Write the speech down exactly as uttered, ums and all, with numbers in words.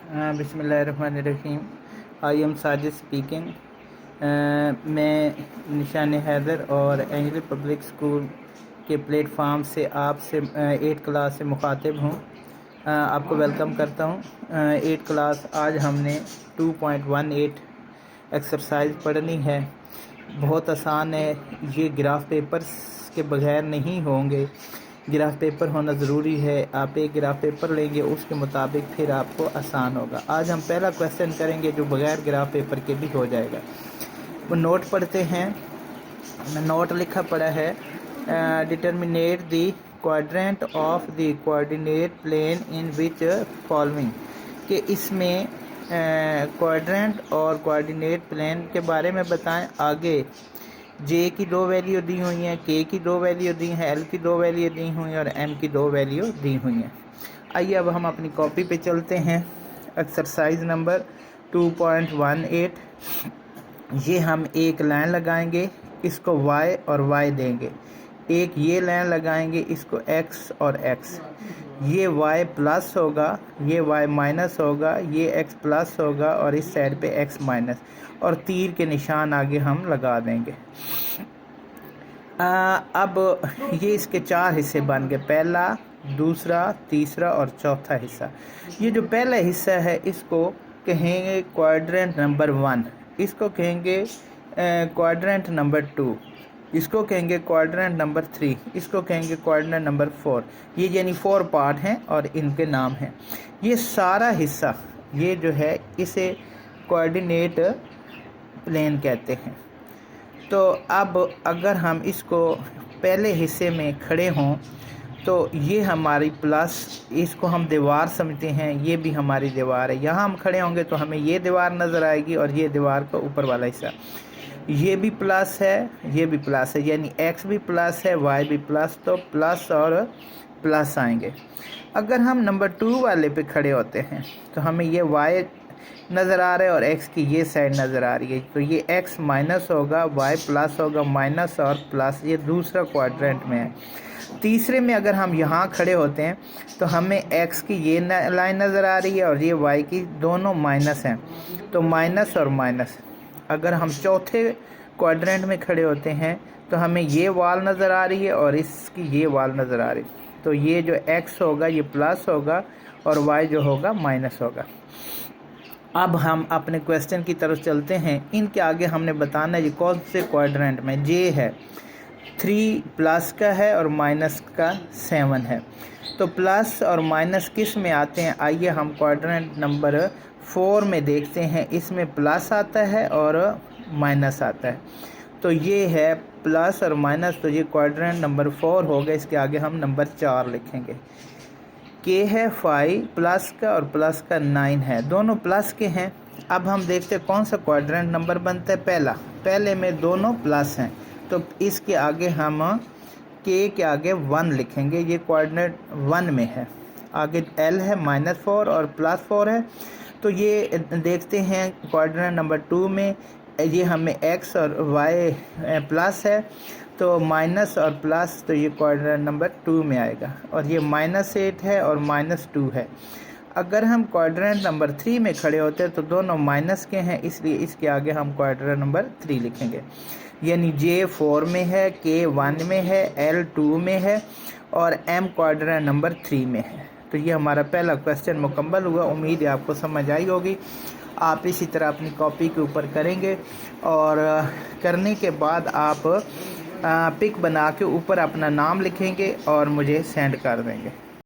बिस्मिल्लाहिर्रहमानिर्रहीम। I am Sajid speaking. मैं निशान हैदर और एंजल पब्लिक स्कूल के प्लेटफॉर्म से आपसे, एट क्लास से मुखातिब हूँ। आपको वेलकम करता हूँ। एट क्लास, आज हमने two point one eight exercise पढ़नी है। बहुत आसान है। ये ग्राफ पेपर्स के बगैर नहीं होंगे। ग्राफ पेपर होना ज़रूरी है। आप एक ग्राफ पेपर लेंगे, उसके मुताबिक फिर आपको आसान होगा। आज हम पहला क्वेश्चन करेंगे जो बगैर ग्राफ पेपर के भी हो जाएगा। वो नोट पढ़ते हैं। नोट लिखा पड़ा है, determinate the quadrant of the coordinate plane in which following, कि इसमें क्वाड्रेंट और कोऑर्डिनेट प्लेन के बारे में बताएं। आगे जे की दो वैल्यू दी हुई हैं, के की दो वैल्यू दी हैं, एल की दो वैल्यू दी हुई हैं और एम की दो वैल्यू दी हुई हैं। आइए, अब हम अपनी कॉपी पे चलते हैं। Exercise number two point one eight, ये हम एक लाइन लगाएंगे, इसको वाई और वाई देंगे। एक ये लाइन लगाएंगे, इसको एक्स और एक्स। ये वाई प्लस होगा, ये वाई माइनस होगा, ये एक्स प्लस होगा और इस साइड पे एक्स माइनस, और तीर के निशान आगे हम लगा देंगे। आ, अब ये इसके चार हिस्से बन गए, पहला, दूसरा, तीसरा और चौथा हिस्सा। ये जो पहला हिस्सा है, इसको कहेंगे क्वाड्रेंट नंबर वन, इसको कहेंगे क्वाड्रेंट नंबर टू, इसको कहेंगे क्वाड्रेंट नंबर थ्री, इसको कहेंगे क्वाड्रेंट नंबर फोर। ये यानी फोर पार्ट हैं और इनके नाम हैं। ये सारा हिस्सा, ये जो है, इसे कोऑर्डिनेट प्लेन कहते हैं। तो अब अगर हम इसको पहले हिस्से में खड़े हों, तो ये हमारी प्लस, इसको हम दीवार समझते हैं, ये भी हमारी दीवार है। यहाँ हम खड़े होंगे तो हमें ये दीवार नज़र आएगी और ये दीवार का ऊपर वाला हिस्सा। ये भी प्लस है, ये भी प्लस है, यानी एक्स भी प्लस है, वाई भी प्लस, तो प्लस और प्लस आएंगे। अगर हम नंबर टू वाले पे खड़े होते हैं, तो हमें ये वाई नज़र आ रहा है और एक्स की ये साइड नज़र आ रही है, तो ये एक्स माइनस होगा, वाई प्लस होगा, माइनस और प्लस, ये दूसरा क्वाड्रेंट में है। तीसरे में अगर हम यहाँ खड़े होते हैं, तो हमें एक्स की ये न-, लाइन नज़र आ रही है और ये वाई की, दोनों माइनस हैं, तो माइनस और माइनस। अगर हम चौथे क्वाड्रेंट में खड़े होते हैं, तो हमें ये वॉल नज़र आ रही है और इसकी ये वॉल नज़र आ रही है। तो ये जो एक्स होगा, ये प्लस होगा और वाई जो होगा, माइनस होगा। अब हम अपने क्वेश्चन की तरफ चलते हैं। इनके आगे हमने बताना है, ये कौन से क्वाड्रेंट में। जे है, थ्री प्लस का है और माइनस का सेवन है। तो प्लस और माइनस किस में आते हैं? आइए, हम क्वाड्रेंट नंबर फोर में देखते हैं। इसमें प्लस आता है और माइनस आता है। तो ये है प्लस और माइनस, तो ये क्वाड्रेंट नंबर फोर होगा। इसके आगे हम नंबर चार लिखेंगे। के है फाइव प्लस का और प्लस का नाइन है, दोनों प्लस के हैं। अब हम देखते हैं कौन सा क्वाड्रेंट नंबर बनता है। पहला, पहले में दोनों प्लस हैं, तो इसके आगे हम के के आगे वन लिखेंगे, ये क्वाड्रेंट वन में है। आगे एल है माइनस फोर और प्लस फोर है, तो ये देखते हैं क्वाड्रेंट नंबर टू में, ये हमें एक्स और वाई प्लस है, तो माइनस और प्लस, तो ये क्वाड्रेंट नंबर टू में आएगा। और ये माइनस एट है और माइनस टू है। अगर हम क्वाड्रेंट नंबर थ्री में खड़े होते हैं, तो दोनों माइनस के हैं, इसलिए इसके आगे हम क्वाड्रेंट नंबर थ्री लिखेंगे। यानी जे फोर में है, के वन में है, एल टू में है और एम क्वाड्रेंट नंबर थ्री में है। तो ये हमारा पहला क्वेश्चन मुकम्मल हुआ। उम्मीद है आपको समझ आई होगी। आप इसी तरह अपनी कॉपी के ऊपर करेंगे और, अ, करने के बाद आप, अ, पिक बना के ऊपर अपना नाम लिखेंगे और मुझे सेंड कर देंगे।